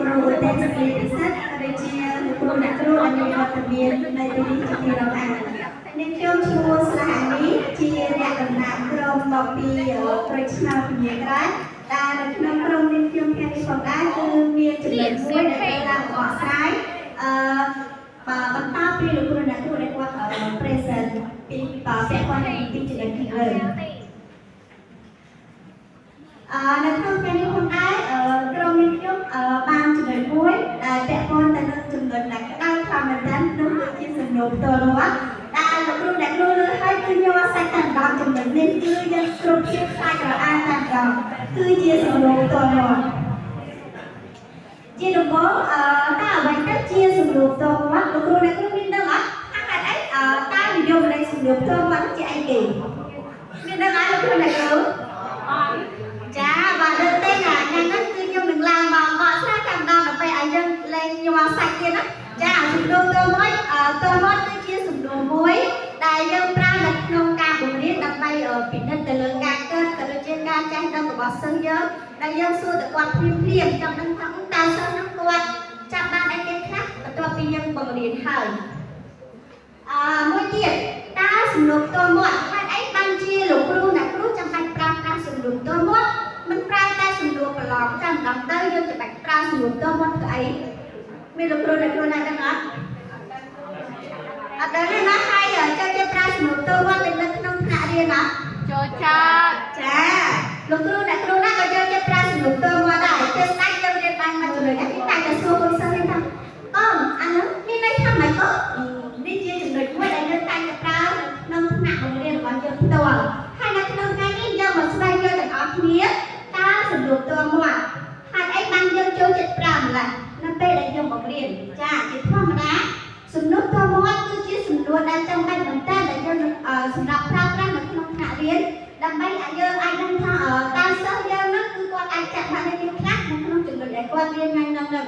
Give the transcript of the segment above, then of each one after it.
គ្រូឧទ្ទេសនីពិសិដ្ឋក៏ដូចជាលោកគ្រូអ្នកគ្រូដែលមានវត្តមាននៅទីនេះជាទីរាប់អាននាងខ្ញុំឈ្មោះស្លាអានីជាអ្នកតំណាងក្រុមមកពីក្រូចឆ្នោតពញាក្រែដែលនៅក្នុងក្រុមនាងខ្ញុំថ្ងៃនេះផងដែរគឺមានចំណុចមួយដែលត្រូវឡើងបកស្រាយអឺបាទបន្តពីលោកគ្រូអ្នកគ្រូដែលគាត់ present ពីពាក់ព័ន្ធនឹងទីចំណុចខាងលើ នៅក្នុងថ្ងៃនេះផងដែរក្រុមនេះខ្ញុំបានចំណុចមួយដែលពាក់ព័ន្ធទៅនឹងចំណុចដែលក្តៅខ្លាំងមែនទែននោះគឺជាសំណួរផ្ទាល់មាត់ដែលលោកគ្រូអ្នកគ្រូលើឲ្យគឺញ័រសាច់តែម្ដងចំណុចនេះគឺយើងគ្រប់គ្នាខ្លាចក្រអាលតែម្ដងគឺជាសំណួរផ្ទាល់មាត់ជាដំបូងតើអ្វីទៅជាសំណួរផ្ទាល់មាត់លោកគ្រូអ្នកគ្រូមានដឹងអត់ថាហេតុអីតើនិយមន័យសំណួរផ្ទាល់មាត់ជាអីគេមានដឹងអត់លោកគ្រូអ្នកគ្រូ ចាបើដឹងទេណាញ៉ាំហ្នឹងគឺខ្ញុំនឹងឡើងមកបកស្រាយតាមដងដើម្បីឲ្យយើងលែងញ័រសាច់ទៀតណាចាសំណួរតមួយតមួយគឺជាសំណួរមួយដែលយើងប្រើនៅក្នុងការបង្រៀនដើម្បីពិនិត្យទៅលើការគិតក៏ដូចជាការចេះដឹងរបស់សិស្សយើងដែលយើងសួរទៅគាត់ភ្លាមភ្លាមចង់ដឹងថាតើសិស្សហ្នឹងគាត់ចាប់បានអីគេខ្លះបន្ទាប់ពីយើងបង្រៀនហើយអឺមួយទៀតតើសំណួរផ្ទាល់មាត់ហេតុអីបានជាលោកគ្រូអ្នកគ្រូចាំបាច់ប្រើប្រាស់សំណួរផ្ទាល់មាត់មិនប្រើតែសំណួរប្រឡងចាំម្ដងទៅយើងចាំបាច់ប្រើសំណួរផ្ទាល់មាត់ធ្វើអីមានលោកគ្រូអ្នកគ្រូណាដឹងអត់អត់ដឹងទេណាហើយចូលចិត្តប្រើសំណួរផ្ទាល់មាត់នៅក្នុងថ្នាក់រៀនអត់ ចូលចិត្ត ចាលោកគ្រូអ្នកគ្រូណាក៏ចូលចិត្តប្រើសំណួរផ្ទាល់មាត់ដែរជាស្ដេចយើងរៀនបានមួយចំណុចនេះតែតែសួរកូនសិស្សរៀនថាកូនអាហ្នឹងមានន័យថាម៉េចកូននេះជាចំណុចមួយដែលយើងតែងតែប្រើក្នុងថ្នាក់បង្រៀនរបស់យើងផ្ទាល់ហើយនៅក្នុងថ្ងៃនេះយើងមកស្វែងយល់ទាំងអស់គ្នាតើសំណួរផ្ទាល់មាត់ហេតុអីបានយើងចូលចិត្តប្រើម្ល៉េះនៅពេលដែលយើងបង្រៀនចាជាធម្មតាសំណួរផ្ទាល់មាត់គឺជាសំណួរដែលចាំបាច់មែនតើដែលយើងសម្រាប់ប្រើប្រាស់នៅក្នុងថ្នាក់រៀនដើម្បីឲ្យយើងអាចដឹងថាតើសិស្សយើងហ្នឹងគឺគាត់អាចចាក់បាននៅទីខ្លះនៅក្នុងចំណុចដែលគាត់រៀនថ្ងៃហ្នឹងហ្នឹង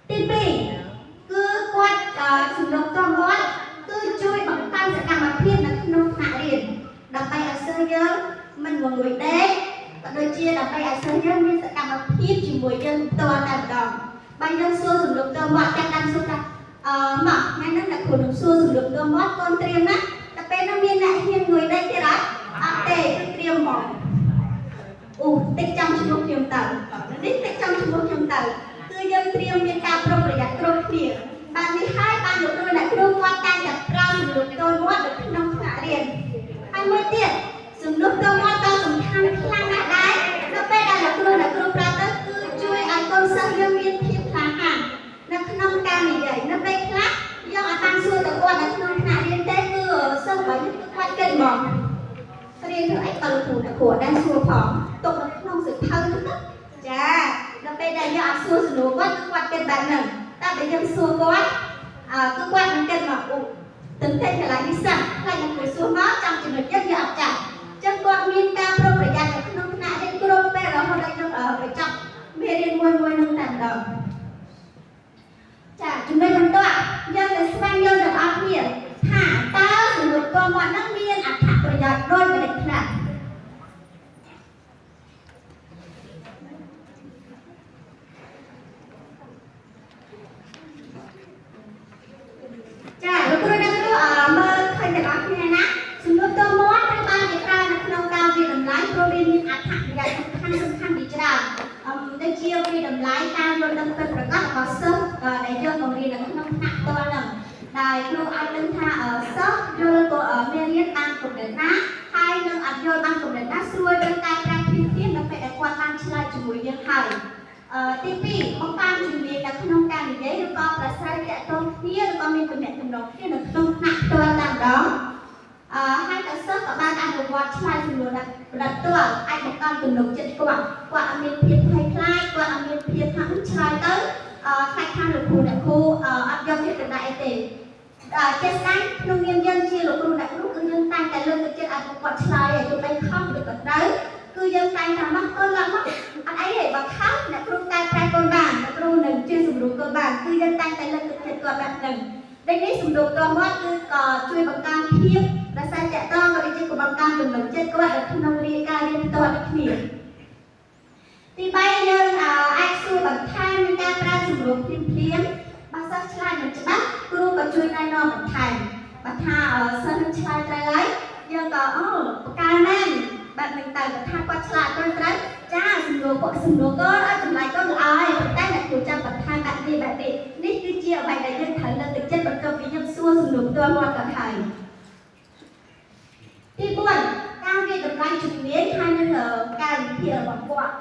ទី2គឺគាត់សំណួរផ្ទាល់មាត់គឺជួយបង្កើនសកម្មភាពនៅក្នុងថ្នាក់រៀនដើម្បីឲ្យសិស្សយើងមិនងងុយដេកក៏ដូចជាដើម្បីឲ្យសិស្សយើងមានសកម្មភាពជាមួយយើងផ្ទាល់តែម្ដងបើយើងសួរសំណួរផ្ទាល់មាត់ចាំតាមសួរថាអឺមកថ្ងៃហ្នឹងអ្នកគ្រូនឹងសួរសំណួរផ្ទាល់មាត់កូនត្រៀមណាតែពេលហ្នឹងមានអ្នកហ៊ានងុយដេកទៀតអត់អត់ទេគឺត្រៀមហ្មងអូតិចចាំឈ្មោះខ្ញុំទៅនេះតិចចាំឈ្មោះខ្ញុំទៅគឺយើងត្រៀមមានការប្រុងប្រយ័ត្នគ្រប់គ្នាបាននេះហើយបានលោកគ្រូអ្នកគ្រូគាត់តែងតែប្រើសំណួរផ្ទាល់មាត់នៅក្នុងថ្នាក់រៀនហើយមួយទៀតសំណួរផ្ទាល់មាត់ក៏សំខាន់ខ្លាំងណាស់ដែរនៅពេលដែលលោកគ្រូអ្នកគ្រូប្រើទៅគឺជួយឲ្យកូនសិស្សយើងមានភាពក្លាហាននៅក្នុងការនិយាយនៅពេលខ្លះយើងអត់បានសួរទៅគាត់នៅក្នុងថ្នាក់រៀនទេគឺសិស្សរបស់យើងគឺគាត់គិតហ្មងរៀនធ្វើអីក៏លោកគ្រូអ្នកគ្រូអត់ដែលសួរផងទុកនៅក្នុងសៀវភៅហ្នឹងណាចាដល់ពេលដែលយើងអត់សួរសំណួរគាត់គឺគាត់គិតបែបហ្នឹងតែបើយើងសួរគាត់អើគឺគាត់នឹងគិតមកអូទន្ទេញកន្លែងនេះសិនខ្លាចនឹងគ្រូសួរមកចាំចំណុចយើងយើងអត់ចាំអញ្ចឹងគាត់មានការប្រុងប្រយ័ត្ននៅក្នុងថ្នាក់រៀនគ្រប់ពេលរហូតដល់យើងបញ្ចប់មេរៀនមួយមួយហ្នឹងតែម្ដងចាចំណុចបន្ទាប់យើងនឹងស្វែងយល់ទាំងអស់គ្នាថាតើសំណួរផ្ទាល់មាត់ហ្នឹងមានអត្ថប្រយោជន៍ដូចម្តេចខ្លះចាលោកគ្រូអ្នកគ្រូមើលឃើញទាំងអស់គ្នាណាសំណួរផ្ទាល់មាត់ត្រូវបានគេប្រើនៅក្នុងការវាយតម្លៃព្រោះវាមានអត្ថប្រយោជន៍សំខាន់សំខាន់ជាច្រើនអឺដូចជាវាយតម្លៃការយល់ដឹងពិតប្រាកដរបស់សិស្សដែលយើងបង្រៀននៅក្នុងថ្នាក់ផ្ទាល់ហ្នឹងដែលគ្រូអាចដឹងថាសិស្សយល់ក៏មេរៀនបានកម្រិតណាហើយនឹងអត់យល់បានកម្រិតណាស្រួលយើងកែប្រែភ្លាមៗនៅពេលដែលគាត់បានឆ្លើយជាមួយយើងហើយទី2បង្កើនជំនាញនៅក្នុងការនិយាយឬក៏ប្រស្រ័យទាក់ទងគ្នាឬក៏មានទំនាក់ទំនងគ្នានៅក្នុងថ្នាក់ផ្ទាល់តែម្ដងហើយក៏សិស្សក៏បានអនុវត្តឆ្លើយសំណួរដាក់ផ្ទាល់អាចបង្កើនទំនុកចិត្តគាត់គាត់អត់មានភាពភ័យខ្លាចគាត់អត់មានភាពថាឆ្លើយទៅខ្លាចខាងលោកគ្រូអ្នកគ្រូអត់យកចិត្តទុកដាក់អីទេជាក់ស្ដែងក្នុងនាមយើងជាលោកគ្រូអ្នកគ្រូគឺយើងតែងតែលើកទឹកចិត្តឲ្យពួកគាត់ឆ្លើយឲ្យទោះបីខំឬក៏ត្រូវគឺយើងតែងតែមកកូនឡើងមកអត់អីទេបើខំអ្នកគ្រូកែប្រែកូនបានអ្នកគ្រូនឹងជួយសម្រួលកូនបានគឺយើងតែងតែលើកទឹកចិត្តគាត់បែបហ្នឹងដូចនេះសំណួរផ្ទាល់មាត់គឺក៏ជួយបង្កើនភាពរក្សាទាក់ទងក៏ដូចជាបង្កើនទំនុកចិត្តគាត់នៅក្នុងរៀនការរៀនផ្ទាល់ដូចគ្នាទី3យើងអាចសួរបន្ថែម ថាសិស្សនឹងឆ្លើយត្រូវហើយយើងក៏អូបកែមែនបែបហ្នឹងទៅបើថាគាត់ឆ្លើយត្រូវត្រូវចាសំណួរគាត់សំណួរក៏ឲ្យចម្លើយក៏ល្អហើយប៉ុន្តែអ្នកគ្រូចាំបន្ថែមបែបនេះបែបនេះនេះគឺជាអ្វីដែលយើងត្រូវលើកទឹកចិត្តបន្ទាប់ពីយើងសួរសំណួរផ្ទាល់មាត់គាត់ហើយទី4ការវាយតម្លៃជំនាញហើយនឹងការវិភាគរបស់គាត់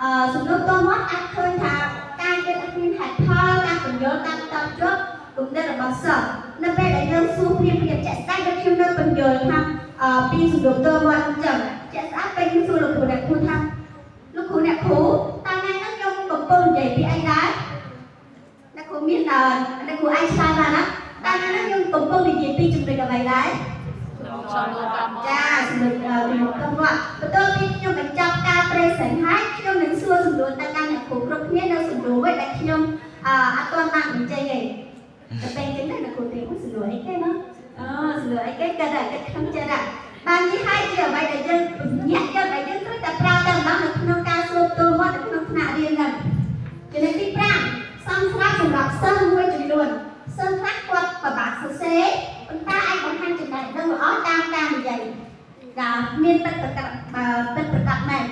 អឺសំណួរផ្ទាល់មាត់អាចឃើញថាការគិតមានហេតុផលការពន្យល់តាមតបជាប់គំនិតរបស់សិស្សនៅពេលដែលយើងសួរព្រាមព្រាមជាក់ស្ដែងដូចខ្ញុំនៅពន្យល់ថាអឺពីសំណួរផ្ទាល់មាត់អញ្ចឹងជាក់ស្ដែងពេលខ្ញុំសួរលោកគ្រូអ្នកគ្រូថាលោកគ្រូអ្នកគ្រូតើថ្ងៃហ្នឹងខ្ញុំកំពុងនិយាយពីអីដែរអ្នកគ្រូមានអ្នកគ្រូអាចឆ្លើយបានណាតើថ្ងៃហ្នឹងខ្ញុំកំពុងនិយាយពីចំណុចអ្វីដែរ សំណួរតាមមក ចាសំណួរពីមកទៅមកបន្ទាប់ពីខ្ញុំបញ្ចប់ការ present ហើយខ្ញុំនឹងសួរសំណួរទៅកាន់អ្នកគ្រូគ្រប់គ្នានៅសំណួរវិញដែលខ្ញុំអឺអត់ទាន់បានបញ្ចេញទេតែពេលអញ្ចឹងទៅអ្នកគ្រូត្រៀមសំណួរអីគេណាអូសំណួរអីគេគិតតែគិតក្នុងចិត្តហ่ะបាននេះហើយជាអ្វីដែលយើងញាក់យកដែលយើងត្រូវតែប្រើតែម្ដងនៅក្នុងការសួរទូមកនៅក្នុងថ្នាក់រៀនហ្នឹងចំណុចទី5សំស្រាប់សម្រាប់សិស្សមួយចំនួនសិស្សខ្លះគាត់ពិបាកសរសេរប៉ុន្តែអាចបង្ហាញចំណេះដឹងល្អតាមការនិយាយ ចាមានពិតប្រកបពិតប្រកបមែន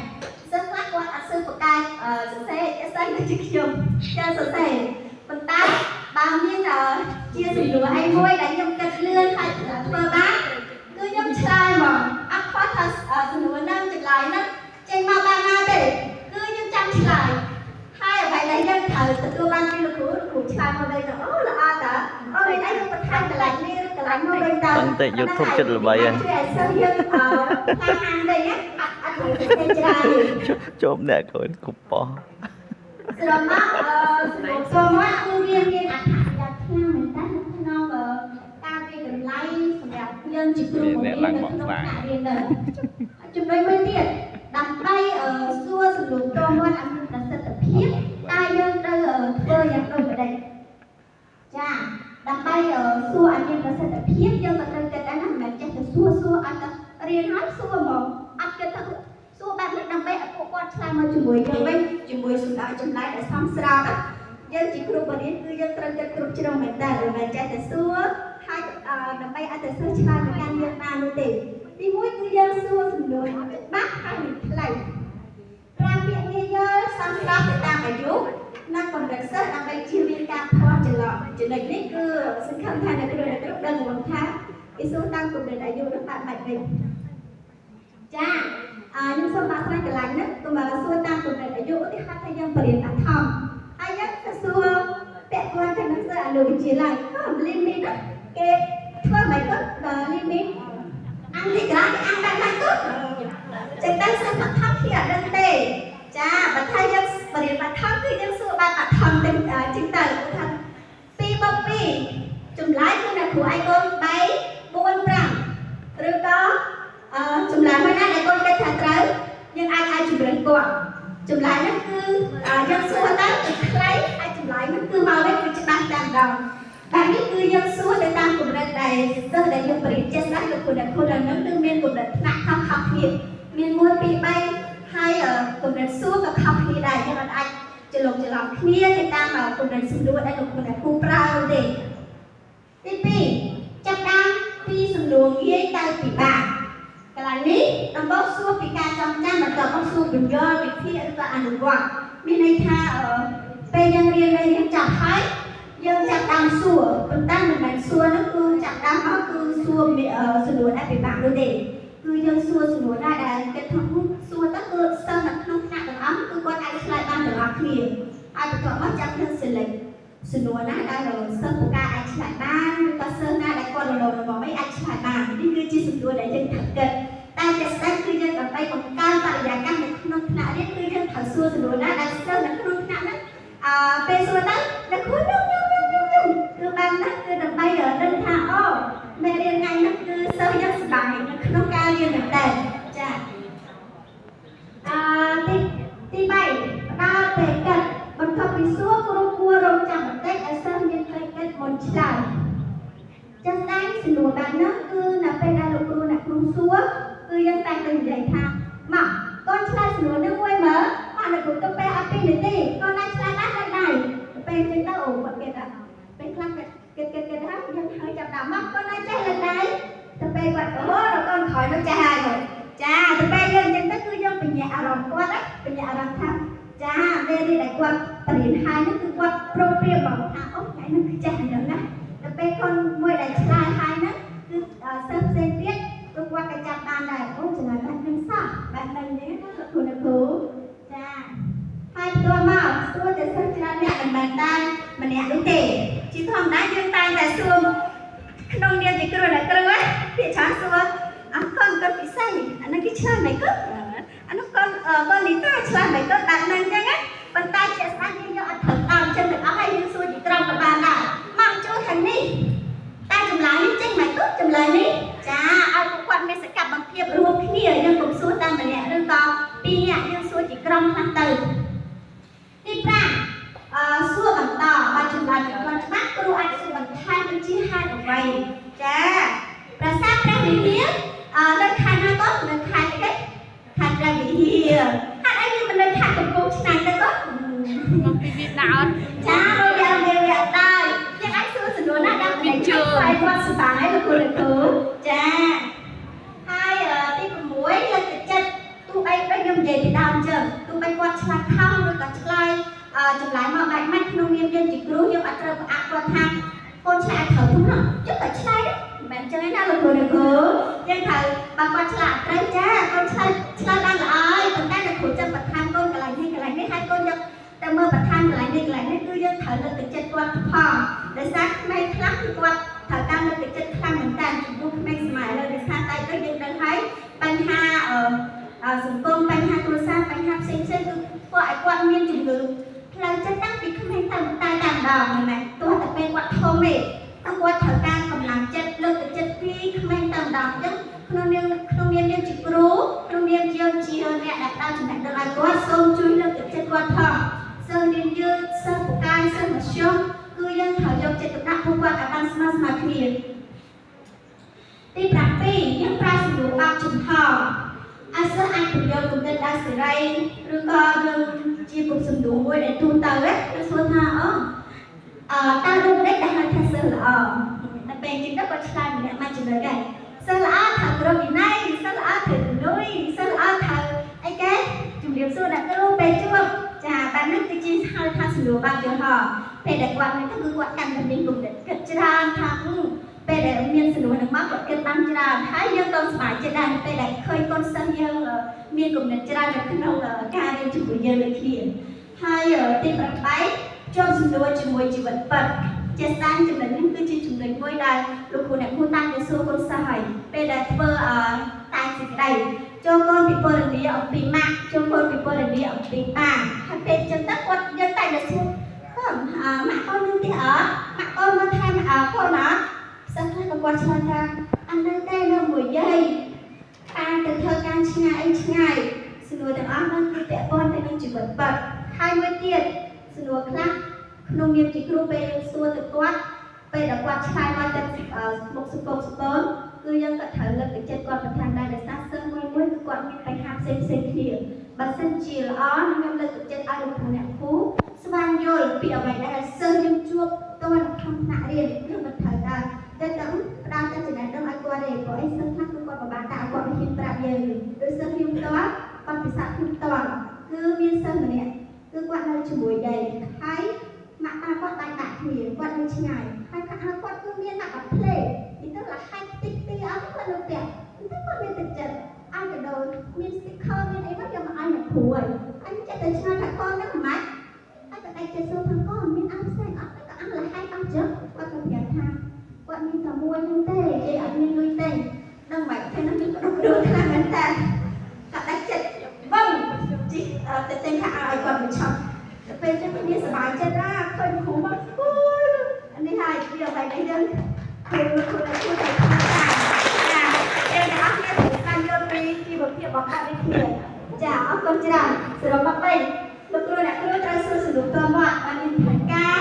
សិស្សខ្លះគាត់អត់សូវប្រកែកសរសេរជាក់ស្ដែងដូចជាខ្ញុំចាសរសេរប៉ុន្តែបើមានជាសំណួរអីមួយដែលខ្ញុំគិតលឿនហើយធ្វើបានគឺខ្ញុំឆ្លើយហ្មងអត់ខ្វះថាសំណួរហ្នឹងចម្លើយហ្នឹងចេញមកបានណាទេគឺខ្ញុំចាំឆ្លើយហើយអ្វីដែលយើងត្រូវទទួលបានពីលោកគ្រូលោកគ្រូឆ្លើយមកវិញទៅអូល្អតើអូមានអីយើងបន្ថែមកន្លែងនេះឬកន្លែងនោះវិញទៅ តឹងតែ YouTube ចិត្តល្បីហើយ ជួយឲ្យសិស្សយើងអឺខ្លាហានវិញណាអត់អត់ត្រូវទៅច្រើនទេ ជាប់អ្នកក្រោយគប់ប៉ោះ សរុបមកអឺសរុបមកគឺវាមានអត្ថប្រយោជន៍ខ្លាំងមែនតើនៅក្នុងការវាយតម្លៃសម្រាប់យើងជាគ្រូបង្រៀននៅក្នុងថ្នាក់រៀនទៅចំណុចមួយទៀតដើម្បីសួរសំណួរផ្ទាល់មាត់ឲ្យមានប្រសិទ្ធភាពតើយើងត្រូវធ្វើយ៉ាងដូចម្តេចចាដើម្បីសួរឲ្យមានប្រសិទ្ធភាពយើងក៏ត្រូវគិតដែរណាមិនមែនចេះតែសួរសួរអត់ទៅរៀនហើយសួរហ្មងអត់គិតថាសួរបែបនេះដើម្បីឲ្យពួកគាត់ឆ្លើយមកជាមួយយើងវិញជាមួយសម្ដៅចម្លើយដែលសមស្របយើងជាគ្រូបង្រៀនគឺយើងត្រូវគិតគ្រប់ជ្រុងមែនតើមិនមែនចេះតែសួរហើយដើម្បីឲ្យតែសិស្សឆ្លើយមកកាន់យើងបាននោះទេទីមួយគឺយើងសួរសំណួរច្បាស់ហើយនឹងខ្លីប្រើពាក្យងាយយល់សមស្របទៅតាមអាយុនិងកម្រិតសិស្សដើម្បីជៀសវាងការភ័ន្តច្រឡំចំណុចនេះគឺសង្ឃឹមថាអ្នកគ្រូអ្នកគ្រូដឹងហ្មងថាគេសួរតាមកម្រិតអាយុនោះបែបម៉េចវិញចាអឺខ្ញុំសូមបាក់ស្រាយកន្លែងហ្នឹងកុំសួរតាមកម្រិតអាយុឧទាហរណ៍ថាយើងបរិញ្ញាបឋមហើយយើងទៅសួរពាក់ព័ន្ធទៅនឹងសិស្សអនុវិទ្យាល័យក៏ limit ណាគេធ្វើមិនក៏ limit អាំងទីក្រាគេអាំងបែបហ្នឹងក៏ចឹងតែសិស្សបឋមគេអត់ដឹងទេចាបើថាយើងបរិញ្ញាបឋមគឺយើងសួរបែបបឋមទៅចឹងទៅថា2បូក2ចម្លើយគឺអ្នកគ្រូឯកូន3 4 5ឬក៏អឺចម្លើយមួយណាដែលកូនគិតថាត្រូវយើងអាចឲ្យជំរឿនគាត់ចម្លើយហ្នឹងគឺយើងសួរទៅគឺខ្លីហើយចម្លើយហ្នឹងគឺមកវិញគឺច្បាស់តែម្ដងបែបនេះគឺយើងសួរទៅតាមកម្រិតដែលសិស្សដែលយើងបរិញ្ញាចេះស្ដាប់លោកគ្រូអ្នកគ្រូដល់ហ្នឹងគឺមានកម្រិតថ្នាក់ខុសៗគ្នាមាន1 2 3ហើយកម្រិតសួរក៏ខុសគ្នាដែរយើងអត់អាចច្រឡំច្រឡំគ្នាទៅតាមកម្រិតសំណួរដែលលោកគ្រូអ្នកគ្រូប្រើនោះទេទី2ចាប់ដើមពីសំណួរងាយទៅពិបាកកន្លែងនេះដំបូងសួរពីការចងចាំបន្ទាប់មកសួរបញ្យល់វិភាគឬក៏អនុវត្តមានន័យថាពេលយើងរៀននៅរៀនចប់ហើយយើងចាប់ដើមសួរប៉ុន្តែមិនមែនសួរនោះគឺចាប់ដើមមកគឺសួរសំណួរដែលពិបាកនោះទេគឺយើងសួរសំណួរណាដែលគិតថាសួរទៅគឺសិស្សនៅក្នុងថ្នាក់ទាំងអស់គឺគាត់អាចឆ្លើយបានទាំងអស់គ្នាហើយបន្ទាប់មកចាប់យើង select សំណួរណាដែលសិស្សពូកែអាចឆ្លើយបានឬក៏សិស្សណាដែលគាត់រលោងល្មមអីអាចឆ្លើយបាននេះគឺជាសំណួរដែលយើងត្រូវគិតតែជាក់ស្ដែងគឺយើងដើម្បីបង្កើនបរិយាកាសនៅក្នុងថ្នាក់រៀនគឺយើងត្រូវសួរសំណួរណាដែលសិស្សនៅក្នុងថ្នាក់ហ្នឹងអឺពេលសួរទៅអ្នកគ្រូខ្ញុំខ្ញុំខ្ញុំខ្ញុំគឺបានណាគឺដើម្បីដឹងថាអូមេរៀនថ្ងៃហ្នឹងគឺសិស្សយើងសប្បាយនៅក្នុងការរៀនមែនតើចាអឺទីទី3ផ្ដល់ពេលគិតបន្ទាប់ពីសួរគ្រូគួររងចាំបន្តិចឲ្យសិស្សមានពេលគិតមុនឆ្លើយចឹងស្ដែងសំណួរបែបហ្នឹងគឺនៅពេលដែលលោកគ្រូអ្នកគ្រូសួរគឺយើងតែងតែនិយាយថាមកកូនឆ្លើយសំណួរនេះមួយមើលមកអ្នកគ្រូទុកពេលអត់2នាទីកូនអាចឆ្លើយបានលើកដៃពេលចឹងទៅអូគាត់គិតថាពេលខ្លះគិតគិតគិតគិតហើយយើងហើយចាប់ដល់មកកូនអាចចេះលើកដៃ គាត់បរៀនហើយហ្នឹងគឺគាត់ប្រុងប្រៀបមកថាអូថ្ងៃហ្នឹងគឺចេះអាហ្នឹងណាដល់ពេលកូនមួយដែលឆ្លើយហើយហ្នឹងគឺសិស្សផ្សេងទៀតគឺគាត់ក៏ចាប់បានដែរអូចម្លើយបែបហ្នឹងសោះបែបហ្នឹងនេះណាលោកគ្រូអ្នកគ្រូចាហើយផ្ទាល់មកសួរតែសិស្សច្រើនអ្នកមិនមែនតែម្នាក់នោះទេជាធម្មតាយើងតែងតែសួរក្នុងនាមជាគ្រូអ្នកគ្រូណាពាក្យច្រើនសួរអរគុណកូនពិសីអាហ្នឹងគេឆ្លើយមិនក៏អានោះកូនកូនលីតាឆ្លើយមិនក៏ដាក់ហ្នឹងអញ្ចឹងណាប៉ុន្តែជាក់ស្ដែងយើងយកអត់ត្រូវតាមចឹងទាំងអស់ហើយយើងសួរជាក្រុមក៏បានដែរមកចូលខាងនេះតែចម្លើយនេះចេញមិនក៏ចម្លើយនេះចាឲ្យពួកគាត់មានសកម្មភាពរួមគ្នាយើងកុំសួរតែម្នាក់ឬក៏ពីរនាក់យើងសួរជាក្រុមខ្លះទៅទី5អឺសួរបន្តបើចម្លើយមិនទាន់ច្បាស់គ្រូអាចសួរបន្ថែមដូចជាហេតុអ្វីចាប្រាសាទព្រះវិហារអឺនៅខេត្តណាក៏នៅខេត្តអីគេខេត្តព្រះវិហារហេតុអីវាមិននៅខេត្តកំពង់ឆ្នាំងទៅក៏ មកពីវាដើរ ចារយ៉ាងវាវាដែរយើងអាចសួរសំណួរណាដល់ មានជើង ហើយគាត់សប្បាយលោកគ្រូលោកគ្រូចាហើយទី6លើកទឹកចិត្តទោះបីដូចខ្ញុំនិយាយពីដើមចឹងទោះបីគាត់ឆ្លើយខុសឬក៏ឆ្លើយចម្លើយមកបែបម៉េចក្នុងនាមយើងជាគ្រូយើងអត់ត្រូវផ្អាក់គាត់ថាកូនឆ្លើយអត់ត្រូវធំណោះចុះតែឆ្លើយមិនមែនចឹងឯណាលោកគ្រូលោកគ្រូយើងត្រូវបើគាត់ឆ្លើយអត់ត្រូវចាកូនឆ្លើយឆ្លើយបានល្អហើយប៉ុន្តែលោកគ្រូចាំបន្ថែមកូនកន្លែងនេះកន្លែងនេះហើយកូនយកតែមើលបន្ថែមកន្លែងនេះកន្លែងនេះគឺយើងត្រូវលើកទឹកចិត្តគាត់ផងដោយសារក្មេងខ្លះគឺគាត់ត្រូវការលើកទឹកចិត្តខ្លាំងមែនតើចំពោះក្មេងសម័យឥឡូវដោយសារតែដូចយើងដឹងហើយបញ្ហាអឺសង្គមបញ្ហាគ្រួសារបញ្ហាផ្សេងៗគឺធ្វើឲ្យគាត់មានជំងឺផ្លូវចិត្តតាំងពីក្មេងទៅតែតែម្ដងមែនទេទោះតែពេលគាត់ធំទេគឺគាត់ត្រូវការកម្លាំងចិត្តលើកទឹកចិត្តពីក្មេងទៅម្ដងអញ្ចឹងក្នុងនាមយើងជាគ្រូក្នុងនាមយើងជាអ្នកដែលផ្ដល់ចំណេះដឹងឲ្យគាត់សូមជួយលើកទឹកចិត្តគាត់ផងសិស្សរៀនយឺតសិស្សពូកែសិស្សមធ្យមគឺយើងត្រូវយកចិត្តទុកដាក់ពួកគាត់ឲ្យបានស្មើស្មើគ្នាទី7យើងប្រើសំណួរបើកចំហអសិស្សអាចពន្យល់គំនិតដោយសេរីឬក៏យើងជាពុកសំណួរមួយដែលទូទៅណាគឺសួរថាអូអឺតើរូបនេះដែលហៅថាសិស្សល្អតែពេលជិះទៅគាត់ឆ្លើយម្នាក់មួយចំណុចដែរសិស្សល្អត្រូវគោរពវិន័យសិស្សល្អត្រូវជំនួយសិស្សល្អត្រូវអីគេជំរាបសួរអ្នកគ្រូពេលជួបចាបែបនេះគឺជាហៅថាសំណួរបើកចំហពេលដែលគាត់នេះទៅគឺគាត់កាន់តែមានគំនិតគិតច្រើនថាពេលដែលមានសំណួរនឹងមកគាត់គិតបានច្រើនហើយយើងក៏សប្បាយចិត្តដែរពេលដែលឃើញកូនសិស្សយើងមានគំនិតច្រើននៅក្នុងការរៀនជាមួយយើងដូចគ្នាហើយទី8ជាប់សំណួរជាមួយជីវិតពិតជាស្ដែងចំណុចនេះគឺជាចំណុចមួយដែលលោកគ្រូអ្នកគ្រូតាំងតែសួរកូនសិស្សហើយពេលដែលធ្វើតែងសេចក្តីចូលកូនពិពណ៌នាអំពីម៉ាក់ចូលកូនពិពណ៌នាអំពីប៉ាហើយពេលចឹងទៅគាត់យើងតែងតែសួរកូនម៉ាក់កូននឹងទេអត់ម៉ាក់កូនមកថែមកូនអត់សិស្សខ្លះក៏គាត់ឆ្លើយថាអត់នៅទេនៅមួយយាយប៉ាទៅធ្វើការឆ្ងាយអីឆ្ងាយសំណួរទាំងអស់នោះគឺពាក់ព័ន្ធទៅនឹងជីវិតពិតហើយមួយទៀតសំណួរខ្លះក្នុងនាមជាគ្រូពេលយើងសួរទៅគាត់ពេលដែលគាត់ឆ្លើយមកទៅមុខសង្គមសង្គមគឺយើងក៏ត្រូវលើកទឹកចិត្តគាត់បន្ថែមដែរដោយសារសិស្សមួយមួយគឺគាត់មានបញ្ហាផ្សេងផ្សេងគ្នាបើសិនជាល្អខ្ញុំលើកទឹកចិត្តឲ្យលោកគ្រូអ្នកគ្រូស្វែងយល់ពីអ្វីដែលសិស្សយើងជួបតើនៅក្នុងថ្នាក់រៀនយើងមិនត្រូវដែរតែទៅផ្ដល់តែចំណេះដឹងឲ្យគាត់ទេព្រោះអីសិស្សខ្លះគឺគាត់ពិបាកតែគាត់មិនហ៊ានប្រាប់យើងដូចសិស្សខ្ញុំផ្ទាល់គាត់ពិសាខ្ញុំផ្ទាល់គឺមានសិស្សម្នាក់គឺគាត់នៅជាមួយយាយហើយម៉ាក់ប៉ាគាត់បែកបាក់គ្នាគាត់នៅឆ្ងាយហើយគាត់ឲ្យគាត់គឺមានម៉ាក់អត់ភ្លេនិយាយទៅលហែកតិចទីអត់គាត់នៅផ្ទះទៅគាត់មានទឹកចិត្តឲ្យកដោមាន sticker មានអីមកយកមកឲ្យអ្នកគ្រូហើយអញចិត្តតែឆ្ងល់ថាកូនហ្នឹងមិនម៉េចហើយក៏ដាច់ចិត្តសួរថាកូនមានអាផ្សេងអត់ក៏អាលហែកអស់ចឹងគាត់ក៏ប្រាប់ថាគាត់មានតែមួយហ្នឹងទេយាយអត់មានលុយទេដឹងមិនពេលហ្នឹងមានក្តុកក្តួលខ្លាំងមែនតើក៏ដាច់ចិត្តវឹងជីទៅទិញខោអាវឲ្យគាត់មួយឆប់ទៅពេលចឹងវាសប្បាយចិត្តណាឃើញគ្រូមកអូយនេះហើយវាអ្វីដែលយើងគ្រូគ្រូគ្រូទៅធ្វើការចាយើងទាំងអស់គ្នាត្រូវស្វែងយល់ពីជីវភាពរបស់គាត់ដូចគ្នាចាអរគុណច្រើនសរុបមកវិញលោកគ្រូអ្នកគ្រូត្រូវសួរសំណួរតមកបានមានផែនការ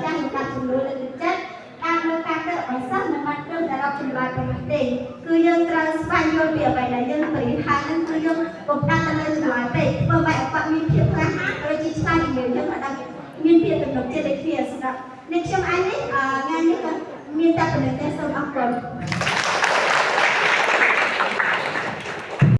ចាស់សម្រាប់សំណួរលើកទឹកចិត្តតាមមើលការទៅបើសិស្សមិនបានត្រឹមតែរាប់ចម្លើយប៉ុណ្ណោះទេគឺយើងត្រូវស្វែងយល់ពីអ្វីដែលយើងបរិហាហ្នឹងគឺយើងកុំដាក់ទៅលើចម្លើយពេកធ្វើបែបឲ្យគាត់មានភាពក្លាហានដូចជាឆ្លើយជំរាបយើងឲ្យដល់មានភាពទំនុកចិត្តដូចគ្នាសម្រាប់អ្នកខ្ញុំឯងនេះថ្ងៃនេះក៏មានតែប៉ុណ្្នឹងទេសូមអរគុណ។